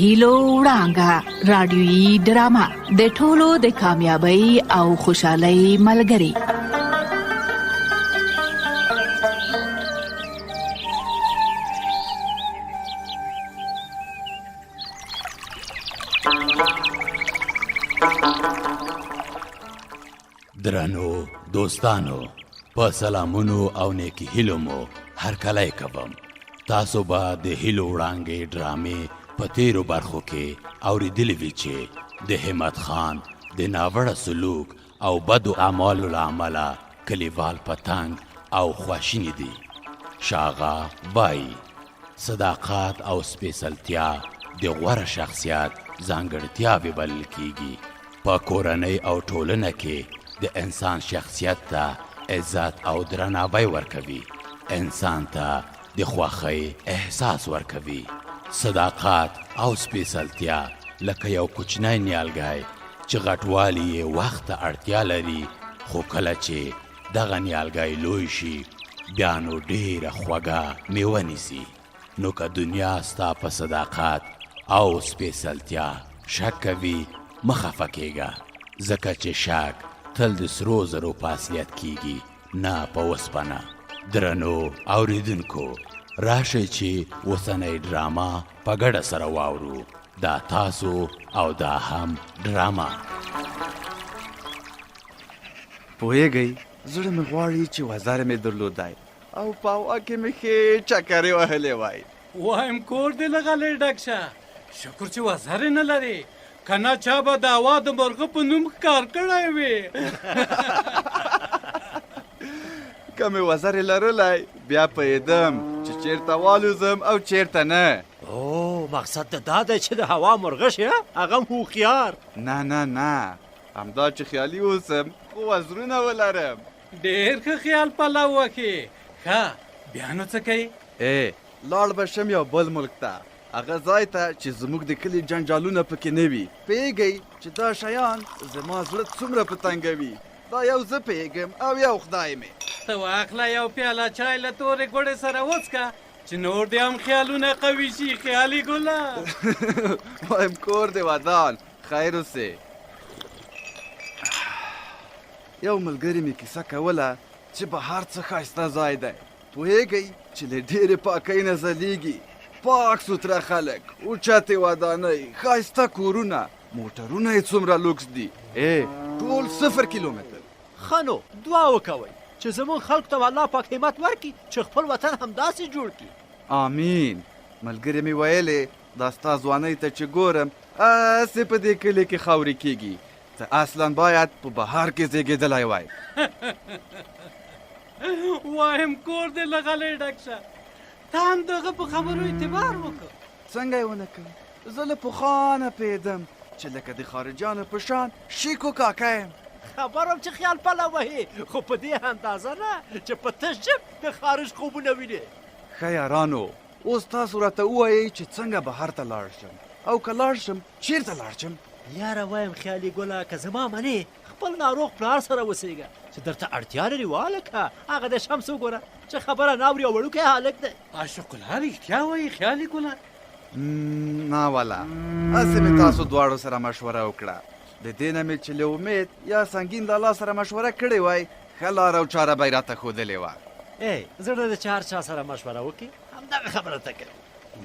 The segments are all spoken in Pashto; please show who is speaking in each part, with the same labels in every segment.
Speaker 1: هیلو وړانګه رادیوي ډرامه د ټولو د کامیابی او خوشحالۍ ملګری.
Speaker 2: درنو دوستانو، په سلامونو او نیکی هیلو مو هرکلی کوم. تاسو به د هیلو وړانګې ډرامې په تیرو برخو کې اوریدلي وي چې د همت خان د ناوړه سلوک او بدو اعمالو له امله کلیوال په تنګ او خواشیني دي. شاغا وایي صداقت او سپېڅلتیا د غوره شخصیت ځانګړتیاوې بلل کیږي. په کورنۍ او ټولنه کې د انسان شخصیت ته عزت او درناوی ورکوي، انسان ته د خوښۍ احساس ورکوي. صداقت او سپېڅلتیا لکه یو کوچنی نیالګی چې غټوالي یې وخت ته اړتیا لري، خو کله چې دغه نیالګی لوی شي بیا نو ډېره خوږه میوه نیسي. نو که دنیا ستا په صداقت او سپېڅلتیا شک کوي، مه خفه کېږه، ځکه چې شک تل د سرو زرو په اصلیت کېږي، نه په اوسپنه. درنو اورېدونکو، راشئ چې اوسنۍ ډرامه په ګډه سره واورو. دا تاسو او دا هم ډرامه.
Speaker 3: پوهېږئ، زړه مې غواړي چې وزر مې درلودای او په هوا کې مې ښې چکرې وهلې وای.
Speaker 4: وایم کور دې له غلۍ ډک شه، شکر چې وزرې نه لرې، که نه چا به د هوا د مرغه په نوم ښکار کړی وي.
Speaker 3: که مې وزرې لرلای بیا پوهېدم چې چېرته والوزم او چېرته نه.
Speaker 5: او مقصد د دا دی چې د هوا مرغه شې، هغه هم هوښیار.
Speaker 3: نه نه نه، همدا چې خیالي اوسم خو وزرونه ولرم.
Speaker 4: ډېر ښه خیال پلو وښې. ښه بیا نو څه کوې؟
Speaker 3: ای لاړ به شم یو بل ملک ته، هغه ځای ته چې زموږ د کلي جنجالونه پکې نه وي. پوهېږئ چې دا شیان زما زړه څومره په تنګوي؟ دا یو زه پوهېږم او یو خدای مې.
Speaker 4: ته واخله یو پیاله چای له تورې ګوړې سره وڅښه چې نور دې هم خیالونه قوي شي. خیالي ګله.
Speaker 3: وایم کور دې ودان، خیر اوسې. یو ملګري مې کیسه کوله چې بهر څه ښایسته ځای دی. پوهېږئ چې له ډېرې پاکۍ نه ځلېږي، پاک سوتره خلک، اوچتې ودانۍ، ښایسته کورونه، موټرونه یې څومره لوکس دي. ای ټول 0 کیلومتر.
Speaker 5: ښه نو دعا وکوئ چې زموږ خلکو ته الله پاک همت ورکړي چې خپل وطن همداسې جوړ کړي.
Speaker 3: آمین. ملګري مې ویلې دا ستا ځوانۍ ته چې ګورم هسې په دې کلي کې خاورې کېږي، ته اصلا باید په بهر کې زیږېدلی وای.
Speaker 4: وایم کور دې له غلۍ ډک شه، تا هم د هغه په خبرو اعتبار وکړ.
Speaker 3: څنګه یې ونه کړم؟ زه له پخوا نه پوهېدم چې لکه د خارجیانو په شان شیکو کاکه یم.
Speaker 5: خبر وم چې خیال پلو وهې، خو په دې اندازه نه چې په تش جیب د خارج خوبونه وینې.
Speaker 3: ښه یارانو، اوس تاسو راته ووایئ چې څنګه بهر ته لاړ شم، او که لاړ شم چیرته لاړ شم؟
Speaker 5: یاره وایم خیالي ګله، که زما منې خپل ناروغ پلار سره اوسېږه چې درته اړتیا لري. والکه هغه د شمس وګوره چې خبره نه اوري او وړوکی هلک دی.
Speaker 4: عاشق الله رښتیا وایي خیالي ګله.
Speaker 3: نه والا، هسې مې تاسو دواړو سره مشوره وکړه. د دې نه مې چې له امید یا سنګین لالا سره مشوره کړې وای، ښه لاره او چاره به یې راته ښودلې وه.
Speaker 5: ای زړه د چې هر چا سره مشوره وکړي همدغه خبره ته کوي.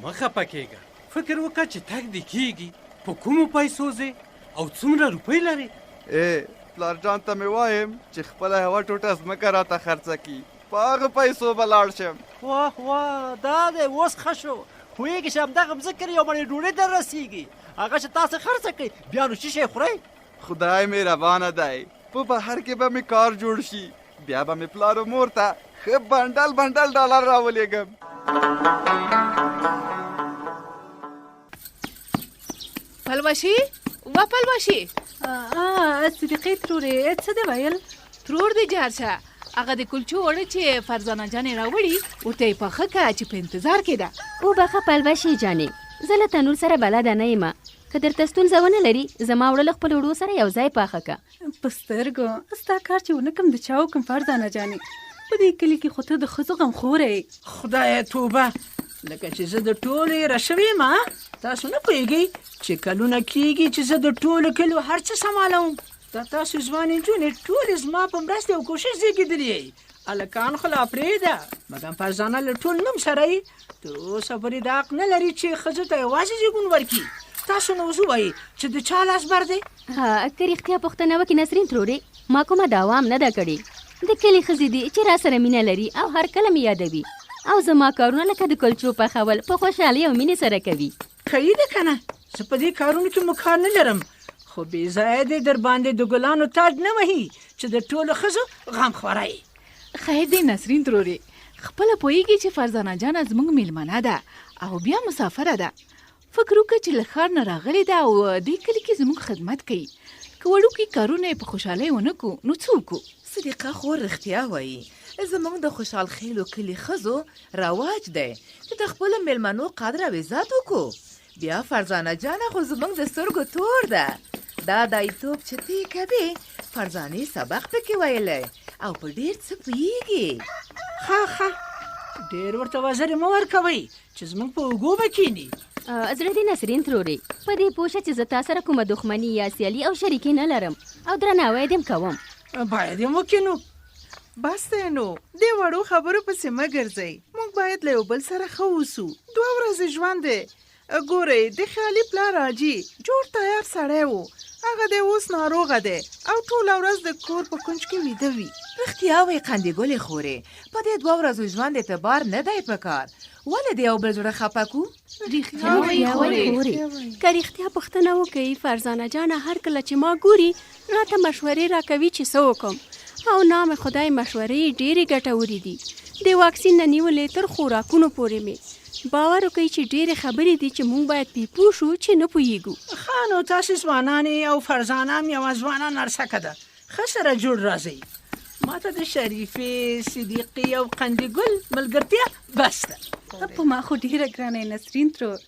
Speaker 4: مه خفه کېږه، فکر وکړه چې تګ دې کېږي، په کومو پیسو ځې او څومره روپۍ لرې؟
Speaker 3: ای پلار جان ته مې وایم چې خپله یوه ټوټه ځمکه راته خرڅه کړي، په هغه پیسو به لاړ شم.
Speaker 5: واه واه، دا دی اوس ښه شو. پوهېږې چې همدغه مځکه یو مړې ډوډۍ در رسېږي، هغه چې تاسې خرڅه کړئ بیا نو څه شی خورئ؟
Speaker 3: خدای مهربانه دی، په بهر کې به مې کار جوړ شي، بیا به مې پلار او مور ته ښه بنډل بنډل ډالر راولېږم.
Speaker 1: پلوشي و پلوشي.
Speaker 6: صدیقې ترورې، څه دې ویل؟
Speaker 1: ترور دې جار شه، هغه د کلچو اوړه چې فرزانه جانې راوړي ورته یې پخه که چې په انتظار کې ده.
Speaker 7: وبخښه پلوشې جانې، زه له تنور سره بلده نه یم، که درته ستونزه ونه لري زما اوړه له خپلو اوړو سره یو ځای پاخه که.
Speaker 6: په سترګو ستا کار چې ونه کم د چا وکم فرزانه جانې، په دې کلي کې خو ته د ښځو غمخوره یې.
Speaker 4: خدایه توبه،
Speaker 8: لکه چې زه د ټولو هېره شوې یم. تاسو نه پوهېږئ چې کلونه کېږي چې زه د ټولو کلیو هر څه سمالوم. دا تاسو ځوانې نجونې ټولې زما په مرستې او کوشش زېږېدلې یئ. هلکان خو لا پرېږده، مګم فرزانه له ټول نوم سره یې تر اوسه پورې دا حق نه لري چې ښځو ته یوازې زېږون ورکړي. تاسو نو اوس ووایئ چې د چا لاس بر دی؟
Speaker 7: که رښتیا پوښتنه وکړې نسرین ترورې، ما کومه دعوا هم نه ده کړې. د کلي ښځې دي چې راسره مینه لري او هر کله مې یادوي او زما کارونه لکه د کلچو پخول په خوشحالۍ او مینې سره کوي.
Speaker 8: ښه یې ده که نه، زه په دې کارونو کې مو کار نه لرم، خو بې ځایه دې در باندې د ګلانو تاج نه وهي چې د ټولو ښځو غم خوره یې.
Speaker 1: خیر دی نسرین ترورې، خپله پوهېږې چې فرزانه جانه زموږ مېلمنه ده او بیا مسافره ده. فکر وکړه چې له ښار نه راغلې ده او دې کلي کې زموږ خدمت کوي. که وړوکي کارونه یې په خوشحالۍ ونه کړو نو څه وکړو؟
Speaker 9: صدیقه خور رښتیا وایي، زموږ د خوشحال خېلو کلي ښځو رواج دی چې د خپلو مېلمنو قدر او عزت وکړو. بیا فرزانه جانه خو زموږ د سترګو تور ده. دا دایتوب چې ته یې کوې، فرزانې سبق پکې ویلی او په ډېر څه پوهېږي.
Speaker 8: ښه ښه، ډېر ورته وزرې مه ورکوئ چې زموږ په اوږو به کښېني.
Speaker 7: زړه دې نسرین ترورې، په دې پوه شه چې زه تا سره کومه دښمني یا سیالي او شریکي نه لرم او درناوی دې هم کوم.
Speaker 8: باید یې وکړې نو.
Speaker 10: بس دی نو، دې وړو خبرو پسې مه ګرځئ. موږ باید له یو بل سره ښه اوسو. دوه ورځې ژوند دی. ګورئ، د خیالي پلار حاجي جوړ تیار سړی و. هغه دی اوس ناروغه دی او ټوله ورځ د کور په کنج کې ویده وي.
Speaker 9: رښتیا وایي قندې ګلې خورې، په دې دوه ورځو ژوند اعتبار نه دی په کار. ولې د یو بل زړه خپه کو؟
Speaker 6: رښتیا وایي خورې.
Speaker 11: که رښتیا پوښتنه وکړئ، فرزانه جانه هر کله چې ما ګوري راته مشورې راکوي چې څه وکړم او نام خدای مشورې یې ډېرې ګټورې دي. د واکسین نه نیولې تر خوراکونو پورې مې باور وکړئ چې ډېرې خبرې دي چې مونږ باید پرې پوه شو چې نه پوهېږو.
Speaker 8: ښه نو تاسې ځوانان یئ او فرزانه هم یوه ځوانه نرسکه ده، ښه سره جوړ راځئ. ماته د شریفې، صدیقې او قندي ګل ملګرتیا بس ده.
Speaker 6: په ما خو ډېره ګرانه یې نسرین ترور.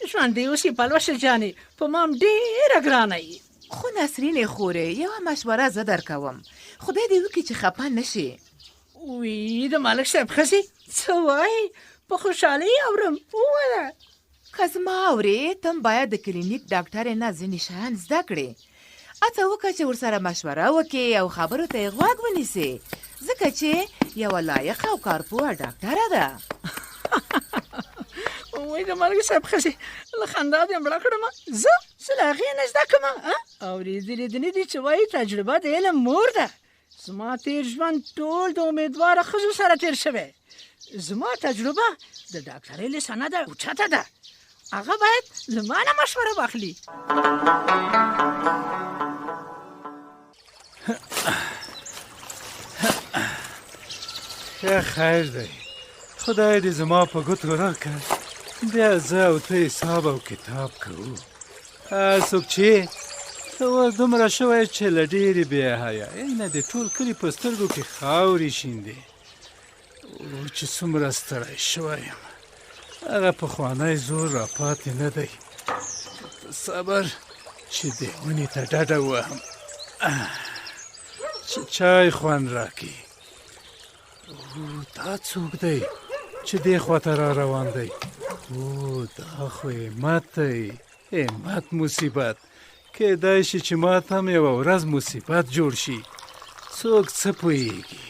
Speaker 8: ژوندۍ اوسې پلوشه جانې، په ما هم ډېره ګرانه یې.
Speaker 9: خو نسرینې خورې یوه مشوره زه درکوم، خدای دې وکړي چې خپه نه شې.
Speaker 8: وی د ملک صاحب ښځې څه وایې؟ په خوشحالۍ اورم، ووایه.
Speaker 9: که زما اورې، ته هم باید د کلینیک ډاکټرې نه ځینې شیان زده کړې. هڅه وکړه چې ورسره مشوره وکړې او خبرو ته یې غوږ ونیسې، ځکه چې یوه لایقه او کارپوه ډاکټره ده.
Speaker 8: وای د ملک صاحب ښځې له خندا دې مړه کړم. زه زه له هغې نه زده کړم. اورېدلي دې نه دي چې وایي تجربه د علم مور ده. زما تیر ژوند ټول د امیدواره ښځو سره تیر شوی. زما تجربه د ډاکټرۍ له سنده اوچته ده. هغه باید له ما نه مشوره واخلي.
Speaker 4: ښه خیر دی، خدای دې زما په ګوتو راکړه، بیا زه او ته حساب او کتاب کوو. څوک چې ته اوس دومره شوی چې له ډېرې بې حیایۍ نه د ټول کلي په سترګو کې خاورې شیندې. چې څومره ستړی شوی یم، هغه پخوانی زور را پاتې نه دی. صبر چې دې ونې ته ډډه ووهم چې چای خوند راکړي. دا څوک دی چې دې خواته را روان دی؟ او دا خو همت دی، همت مصیبت. کېدای شي چې ما ته هم یوه ورځ مصیبت جوړ شي، څوک څه پوهېږي.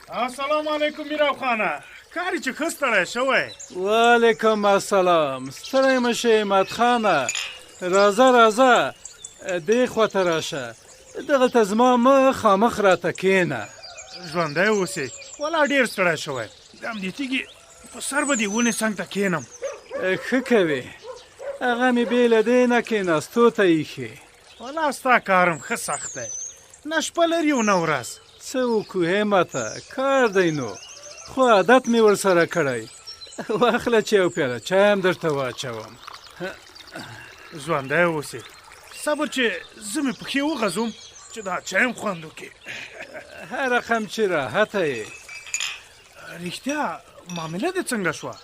Speaker 12: السلام علیکم میراب خانه، ښکاري چې ښه ستړی شوی.
Speaker 4: وعلیکم السلام، ستړی مه شې همت خانه، راځه راځه دې خواته راشه، دغلته زما مخامخ راته کښېنه.
Speaker 12: ژوندی اوسې، ولا ډېر ستړی شوی، د همدې تیږې په سر به دې ونې څنګ ته کښېنم.
Speaker 4: ښه کوې، هغه مې بې له دې نه کښېناستو ته ایښې.
Speaker 12: ولا ستا کار هم ښه سخت دی، نه شپه لري او نه ورځ.
Speaker 4: څه وکړو همته، کار دی نو، خو عادت مې ورسره کړی. واخله چې یو پیاله چای هم درته واچوم.
Speaker 12: ژوندی اوسې، صبر چې زه مې پښې وغځوم چې دا چای هم خوند وکړي.
Speaker 4: هر رقم چې راحته یې.
Speaker 12: رښتیا معامله دې څنګه شوه؟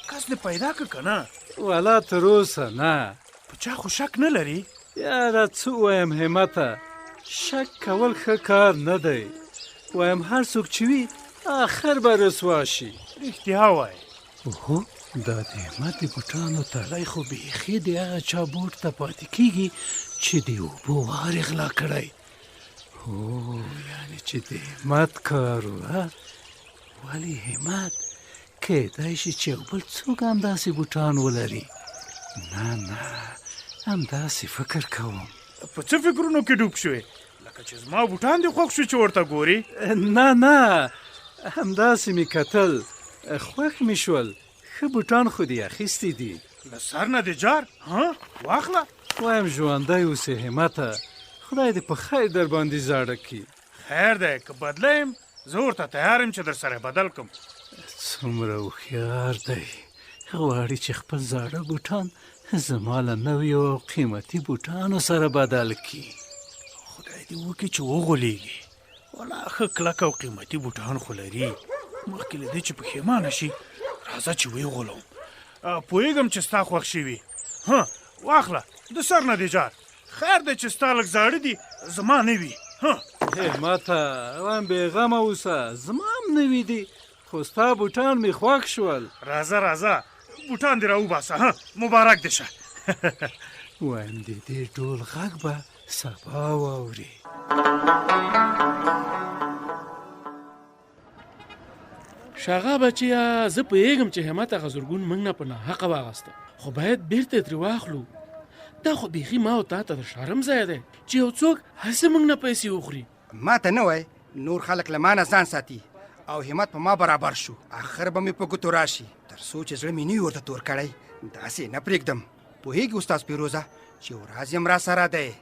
Speaker 12: کس دې پیدا که که نه؟
Speaker 4: ولا تر اوسه نه.
Speaker 12: په چا خو شک نه لري؟
Speaker 4: یاره څه ووایم همته، شک کول ښه کار نه دی. وایم هر څوک چې وي اخر به رسوا شي.
Speaker 12: رښتیا وایې.
Speaker 4: اوهو، دا د همت د بوټانو تلی خو بیخي د هغه چا بوټ ته پاتې کیږي چې د اوبو وار یې غلا کړی. هو، یعنې چې د همت کار و. ولې همت؟ کیدای شي چې یو بل څوک همداسې بوټان ولري. نه نه، همداسې فکر کوم.
Speaker 12: په څه فکرونو کې ډوب شوې؟ لکه چې زما بوټان دې خوښ شو چې ورته ګوري.
Speaker 4: نه نه، همداسې مې کتل، خوښ مې شول. ښه بوټان خو دې اخیستي دي.
Speaker 12: له سر نه دې جار، ها واخله.
Speaker 4: وایم ژوندی اوسې همته، خدای دې په خیر در باندې زاړه کړي.
Speaker 12: خیر دی، که بدله یم زه ورته تیار یم چې درسره بدل کړم.
Speaker 4: څومره هوښیار دی، غواړي چې خپل زاړه بوټان زما له نویو او قیمتي بوټانو سره بدل کړي.
Speaker 12: خدای دې وکړي چې وغولېږي، ولا ښه کلک او قیمتي بوټان خو لري. مخکې له دې چې پښېمانه شي، راځه چې ویې غولوم. پوهېږم چې ستا خوښ شوي. ها واخله، د سر نه دې جار. خیر دی چې ستا لږ زاړه دي، زما نوي. ها
Speaker 4: همته، وایم بېغمه اوسه، زما هم نوي دي، خو ستا بوټان مې خوښ شول.
Speaker 12: راځه راځه، بوټان دې راوباسه. ها مبارک دې شه.
Speaker 4: وایم د دې ډول غږ به سبا واوري.
Speaker 13: شاغا بچیا، زه پوهېږم چې همت هغه زرګون موږ نه په ناحقه واغسته، خو باید بیرته یې ترې واخلو. دا خو بیخي ما او تا ته د شرم ځای دی چې یو څوک هسې موږ نه پیسې وخوري.
Speaker 14: ما ته نه وای، نور خلک له ما نه ځان ساتي او همت په ما برابر شو، اخر به مې په ګوتو راشي. تر څو چې زړه مې نه وي ورته تور کړی، داسې نه پرېږدم. پوهېږي استاد پیروزه چې یو راز یې هم راسره دی.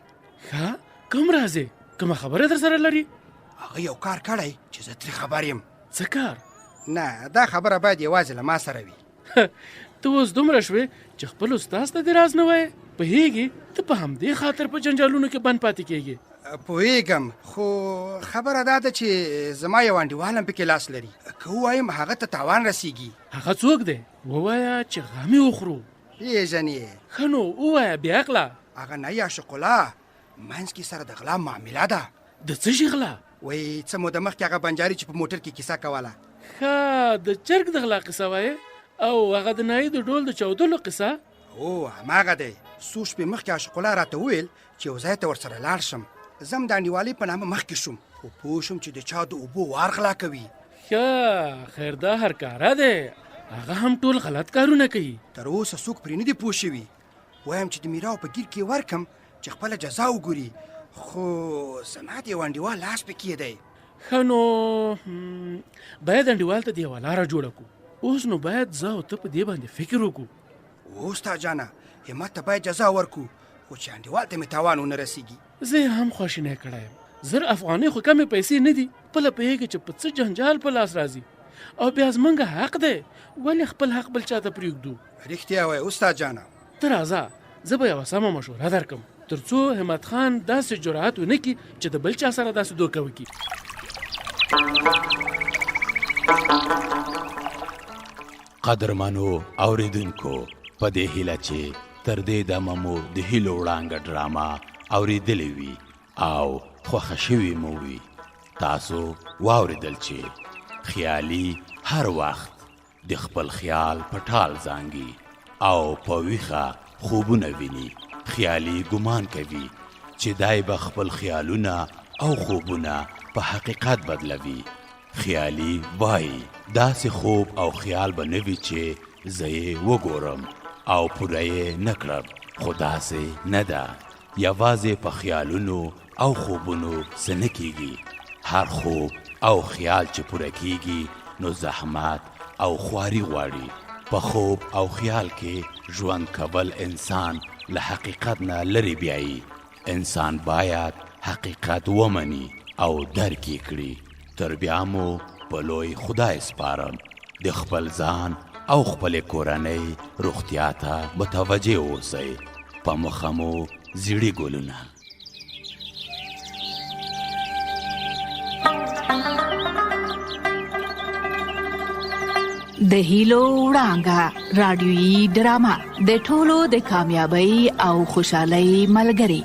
Speaker 13: ښه، کوم راز یې؟ کومه خبره در سره لري؟
Speaker 14: هغه یو کار کړی چې زه ترې خبر یم.
Speaker 13: څه کار؟
Speaker 14: نه، دا خبره باید یوازې له ما سره وي.
Speaker 13: ته اوس دومره شوې چې خپل استاد ته دې راز نه وایې؟ پوهېږې ته په همدې خاطر په جنجالونو کې بند پاتې کېږې.
Speaker 14: پوهېږم، خو خبره دا ده چې زما یو انډیوال هم پکې لاس لري. که ووایم هغه ته تاوان رسېږي.
Speaker 13: هغه څوک دی؟ ووایه چې غم یې وخورو.
Speaker 14: پېژنې یې؟
Speaker 13: ښه نو ووایه، بې عقله.
Speaker 14: هغه نه عاشق الله، منځ کې سره د غلا معامله ده.
Speaker 13: د څه شي غلا؟
Speaker 14: وایي څه موده مخکې هغه بنجاري چې په موټر کې کیسه کوله.
Speaker 13: ښه، د چرګ د غلا قصه وایې او هغه د نایي د ډول د چاودلو قصه؟
Speaker 14: هو، هماغه دی. څو شپې مخکې عاشق الله راته وویل چې یو ځای ته ورسره لاړ شم. زه هم د انډیوالۍ په نامه مخکې شوم، خو پوه شوم چې د چا د اوبو وار غلا کوي.
Speaker 13: ښه، خیر دا هر کاره دی، هغه هم ټول غلط کارونه کوي.
Speaker 14: تر اوسه څوک پرې نه دي پوه شوي. وایم چې د میراو په ګیر کې ورکم چې خپله جزا وګوري، خو زما د یو انډیوال لاس پکې دی.
Speaker 13: ښه نو باید انډیوال ته د یوه لاره جوړه کړو. اوس نو باید زه او ته په دې باندې فکر وکړو.
Speaker 14: استاد جانه، همت ته باید جزا ورکړو، خو چې انډیوال ته مې تاوان ونه رسیږي.
Speaker 13: زه یې هم خواشینی کړی یم. 1000 افغانۍ خو کمې پیسې نه دي. خپله پوهېږې چې په څه جنجال په لاس راځي، او بیا زمونږ حق دی، ولې خپل حق بل چا ته پرېږدو؟
Speaker 14: رښتیا وایې استاد جانه.
Speaker 13: ته راځه، زه به یوه سمه مشوره درکړم، تر څو همت خان داسې جرأت ونه کړي چې د بل چا سره داسې دوکه وکړي.
Speaker 2: قدرمنو اوریدونکو، په دې هیله چې تر دې دمه مو د هیلو وړانګه ډرامه اوریدلې وي او خوښه شوې مو وي. تاسو واوریدل چې خیالي هر وخت د خپل خیال په ټال زانګي او په ویښه خوبونه ویني. خیالي ګمان کوي چې دی به خپل خیالونه او خوبونه په حقیقت بدلوي. خیالي وایي داسې خوب او خیال به نه وي چې زه یې وګورم او پوره یې نه کړم، خو داسې نه ده. یوازې په خیالونو او خوبونو څه نه کیږي. هر خوب او خیال چې پوره کیږي نو زحمت او خواري غواړي. په خوب او خیال کې ژوند کول انسان له حقیقت نه لرې بیایي. انسان باید حقیقت ومني او درک یې کړي. تر بیا مو په لوی خدای سپارم. د خپل ځان او خپلې کورنۍ روغتیا ته متوجه اوسئ. په مخه مو زیړي ګلونه.
Speaker 1: د هیلو وړانګه رادیوي ډرامه د ټولو د کامیابی او خوشحالۍ ملګری.